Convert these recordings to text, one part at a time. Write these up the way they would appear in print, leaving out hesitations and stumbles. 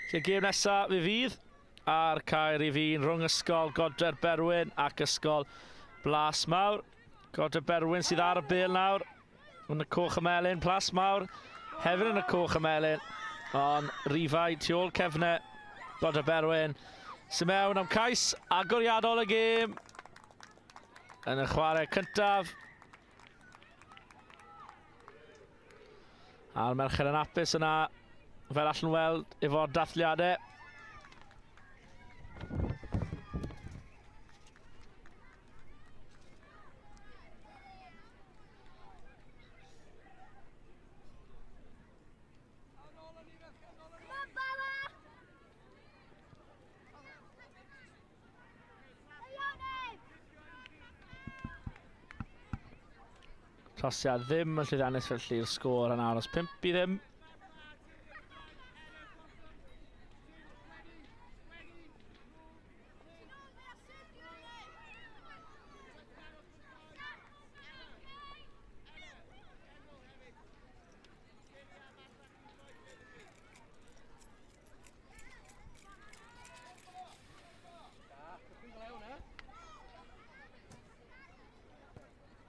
Lle gêm nesaf fe fydd ar caer i fi'n rhwng ysgol Godre'r Berwyn ac ysgol Blas Mawr. Godre'r Berwyn sydd ar y bel nawr yn y coch y melyn. Plas Mawr hefyd yn y coch y melyn. Ond rifau tu ôl cefnau Godre'r Berwyn sy'n mewn am cais agoriadol y gêm yn y chwarae cyntaf. A'r merched yn apus yna, fel allwn weld efo'r dathliadau. Trosiad ddim yn llwyddiannus felly'r sgôr yn aros 5-0.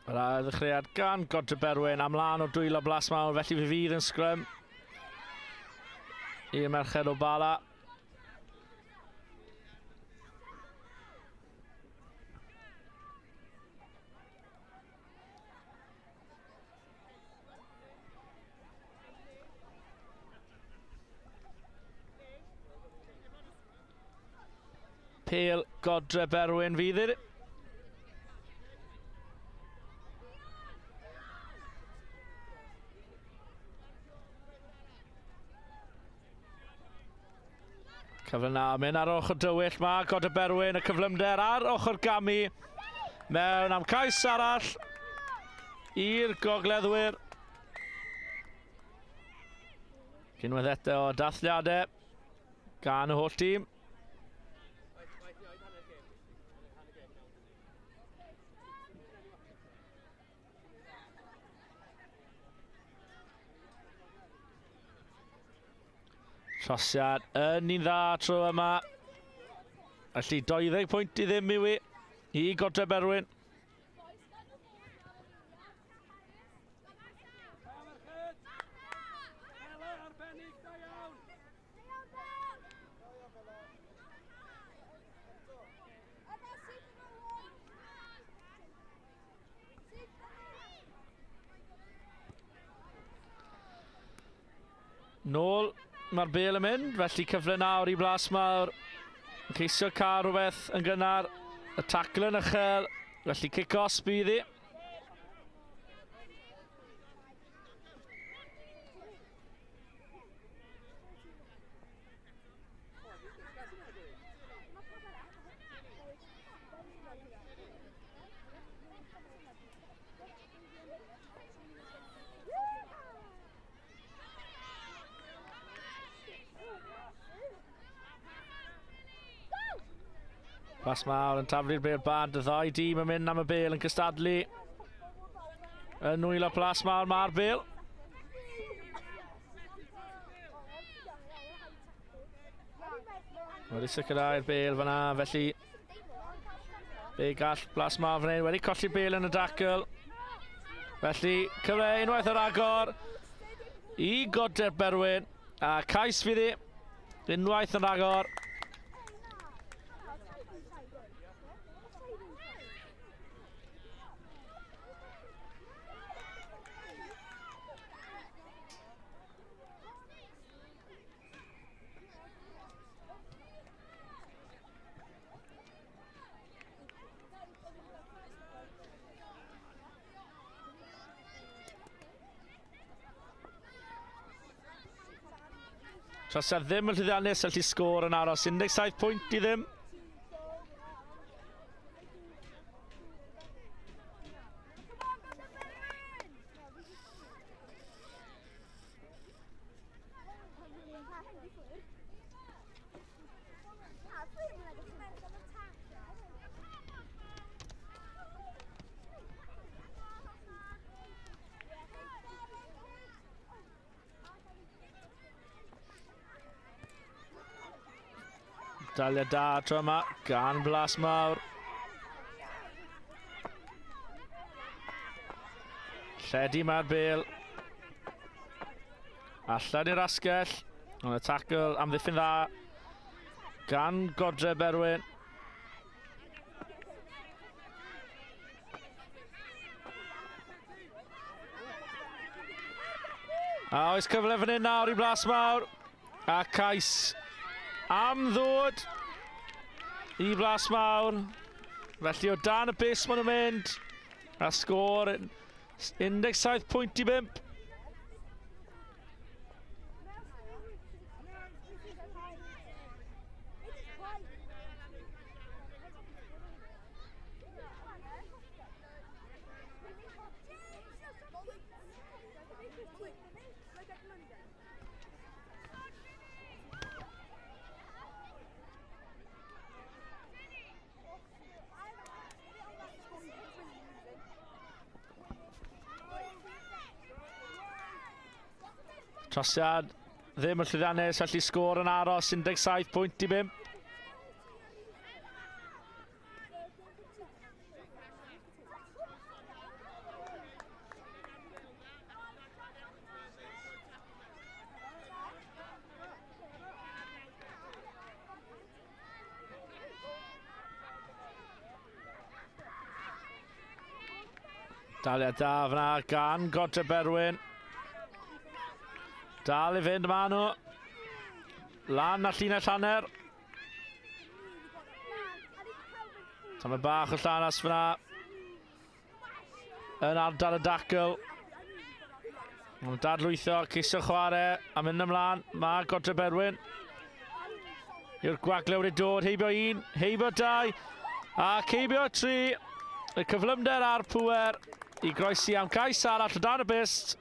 Yr ail ddechreuad gan Godre Berwyn am lan o'r dwylo blas mawr, felly fe fydd yn sgrym i'r merched o Bala. Pêl Godre Berwyn fydd iddi. Cyfle na, mynd ar ochr dywyll mae Godre Berwyn, y cyflymder ar ochr gamu. Mewn am cais arall i'r gogleddwyr. Unwaith eto dathliadau gan y holl dîm. Trosiad yn un dda tro yma. Felly 20 pwynt i ddim i wi i Godre Berwyn. Nôl mae'r bel yn mynd, felly cyfle nawr i Blas Mawr. Ceisio cael rhywbeth yn gynnar, y tacl yn uchel, felly cic-off bydd hi. Pas mawr yn taflu'r bêl bad, y ddau dîm yn mynd am y bêl yn cystadlu. Yn nwylo Plas Mawr mae'r bêl. Wedi sicrhau'r bêl fyna, felly be gall Plas Mawr fan hyn. Wedi colli'r bêl yn y dacl. Felly, cyfle unwaith yr agor i Godre'r Berwyn. A cais fydd hi. Unwaith yn rhagor. Trosiad ddim yn llwyddiannus, felly sgôr yn aros 17 pwynt i ddim. Daliad da tro yma gan Blas Mawr. Lledu mae'r bel. Allan i'r asgell. Ond y tackle amddiffyn dda gan Godre Berwyn. A oes cyfle fan hyn nawr i Blas Mawr. A cais am ddod i Blas Mawr. Felly o dan y bus maen nhw'n mynd. A sgôr 17 pwynt i 5. Trosiad ddim yn llwyddiannus, felly sgôr yn aros 17 pwynt i 5. Daliad da fyna gan Godre Berwyn. Dal i fynd maen nhw. Lan a llinell hanner. Tamed bach o llanas fyna. Yn ardal y dacl. Mae'n dadlwytho, ceisio chwarae a mynd ymlaen. Mae Godre Berwyn. Yw'r gwagle wedi dod, heibio un, heibio dau, a heibio tri. Y cyflymder a'r pŵer i groesi am gais arall o dan y byst.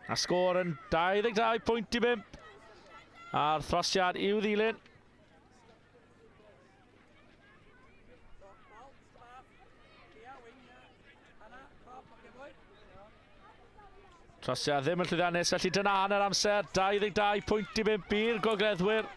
A sgôr yn 22 pwynt i 5. A'r throsiad i'w ddilyn. Trosiad ddim yn llwyddiannus, felly dyna hanner amser, 22 pwynt i 5 i'r gogleddwyr.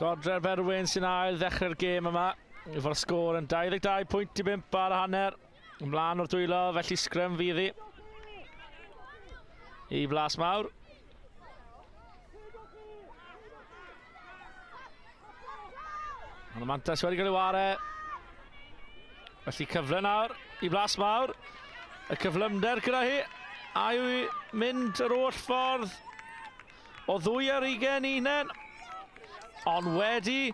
Godre'r Berwyn sy'n ail ddechrau'r gêm yma. Efo'r sgôr yn 22 pwynt i 5 ar y hanner. Ymlaen o'r dwylo, felly sgrym fydd hi. I Blas Mawr. Ond y mantais wedi cael ei ware. Felly cyfle nawr i Blas Mawr. Y cyflymder gyda hi. A yw i mynd yr oll ffordd o ddwy ar ugen unen. Ond wedi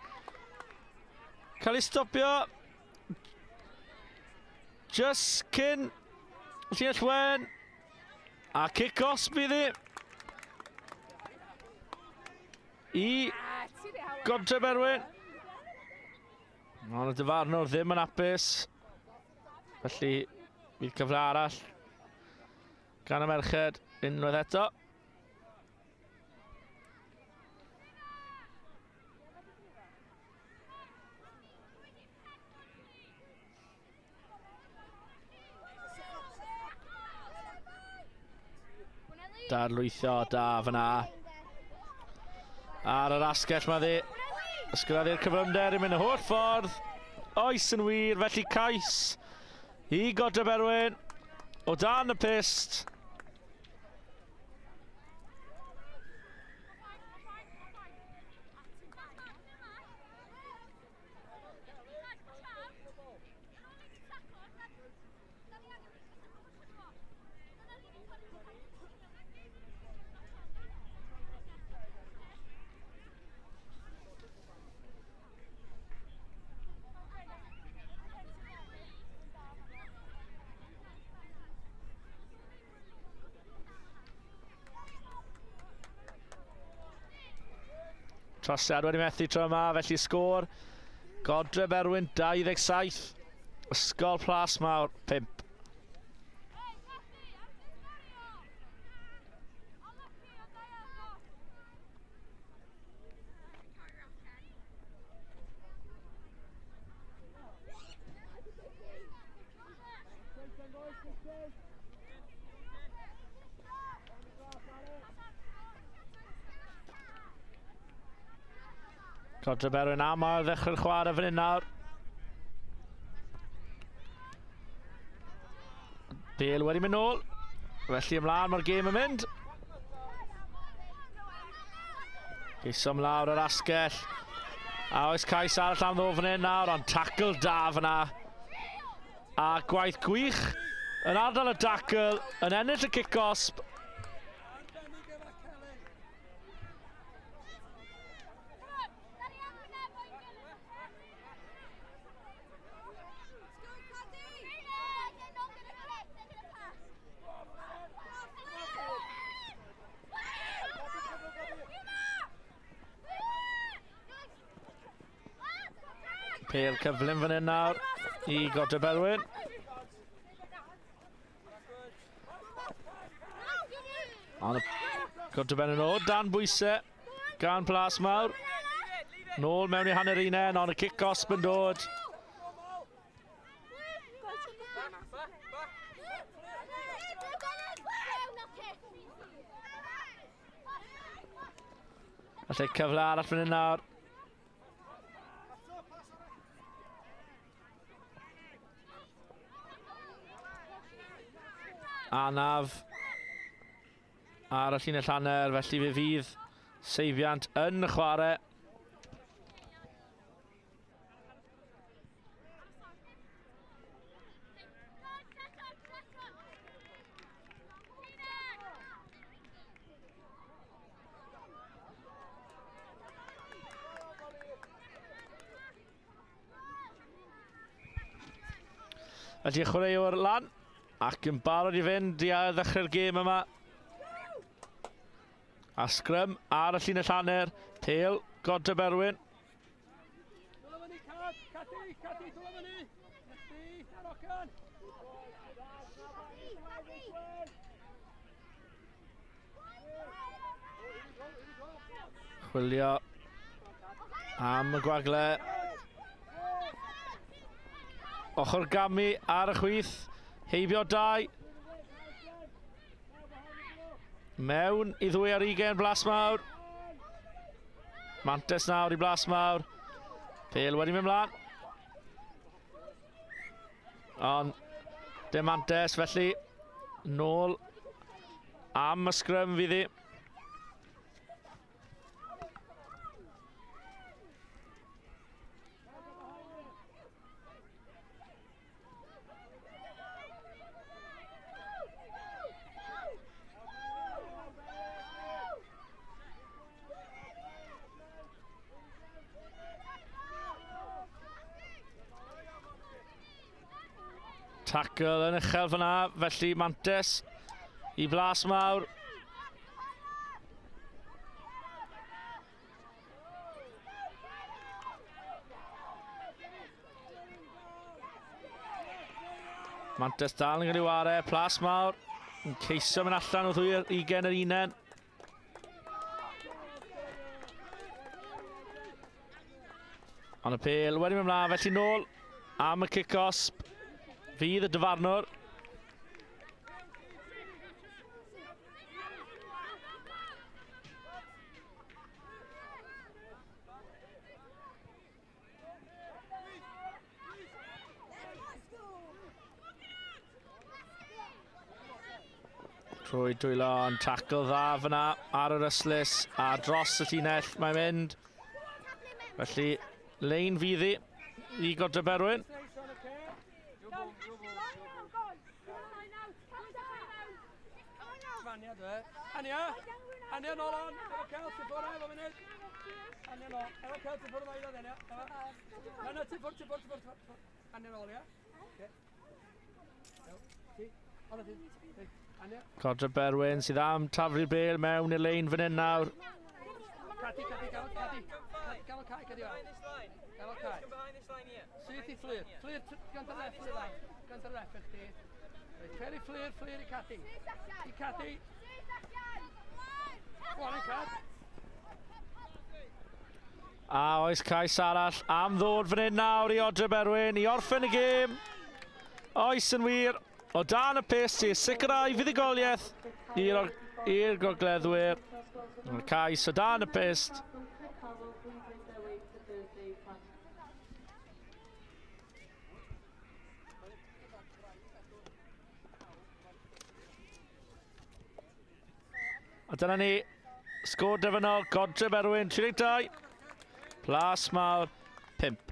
cael ei stopio just cyn. Llinell wen. A cic os bydd hi. I Godre Berwyn. Ond y dyfarnwr ddim yn hapus. Felly, bydd cyfle arall gan y merched unwaith eto. Darlwytho da fyna. Ar yr asgell mae ddi. Ysgrifennu'r cyflymder i mynd y holl ffordd. Oes yn wir, felly cais i Godre Berwyn o dan y pyst. Trosiad wedi methu tro yma, felly sgôr Godre Berwyn 27, Ysgol Plas Mawr 5. Codre Berwyn am ail ddechrau'r chwarae fan hyn nawr. Bale wedi mynd nôl. Felly ymlaen mae'r gêm yn mynd. Geisom lawr yr asgell. A oes cais arall am ddod fan hyn nawr, ond tackle da fyna. A gwaith gwych yn ardal y dacl, yn ennill y cic-osb. Pêl cyflym fan hyn nawr i Godre Berwyn. Ond Godre Berwyn o dan bwysau gan Plas Mawr. Nôl mewn i hanner unen, ond y cic gosb yn dod. Felly cyfle arall fan hyn nawr. Anaf ar y llinell hanner, felly fe fydd seibiant yn y chwarae. Felly chwaraewr lan ac yn barod i fynd i ail ddechrau'r gêm yma. A sgrym ar y llinell hanner, Pêl, Godre Berwyn. Chwilio am y gwagle. Ochr gamu ar y chwith. Heibio dau. Mewn i ddwy ar ugen, Blas Mawr. Mantes nawr i Blas Mawr. Pel wedi mynd mlaen. Ond dim mantes, felly nôl am y sgrym fydd hi. Tackle yn uchel fyna, felly mantes i Blas Mawr. Mantes dal yn cael ei ware, Plas Mawr yn ceisio mynd allan o ddwy ugen yr unen. Ond y pel wedi mynd mlaen, felly nôl am y cic-osb. Fydd y dyfarnwr. Trwy dwylo yn tackle dda fyna ar yr ystlys a dros y llinell mae'n mynd. Felly, lein fydd i i Godre Berwyn. Ania, Ania nôl on, efo Cel, ti ffwrdd efo munud. Ania nôl, efo Cel, ti ffwrdd efo Ania. Na, na, ti ffwrdd, ti ffwrdd, ti ffwrdd. Ania nôl, ia? Codra Berwyn sydd am taflu'r bel mewn i'r lein fan hyn nawr. Cadi, cadi, gafel, cadi. Gafel cae, cadi o. Gafel cae. Syth i Fflur. Fflur, gant ar ref, Fflur. Gant ar ref i chdi. Reit, i Fflur, Fflur i Cadi. I Cadi. Go on, Cad. A oes cais arall am ddod fan hyn nawr i Odre Berwyn i orffen y gêm. Oes yn wir, o dan y pyst i sicrhau fuddugoliaeth i'r gogleddwyr. Y cais o dan y pyst. A dyna ni, sgôr derfynol, Godre Berwyn, 32, Plas Mawr, 5.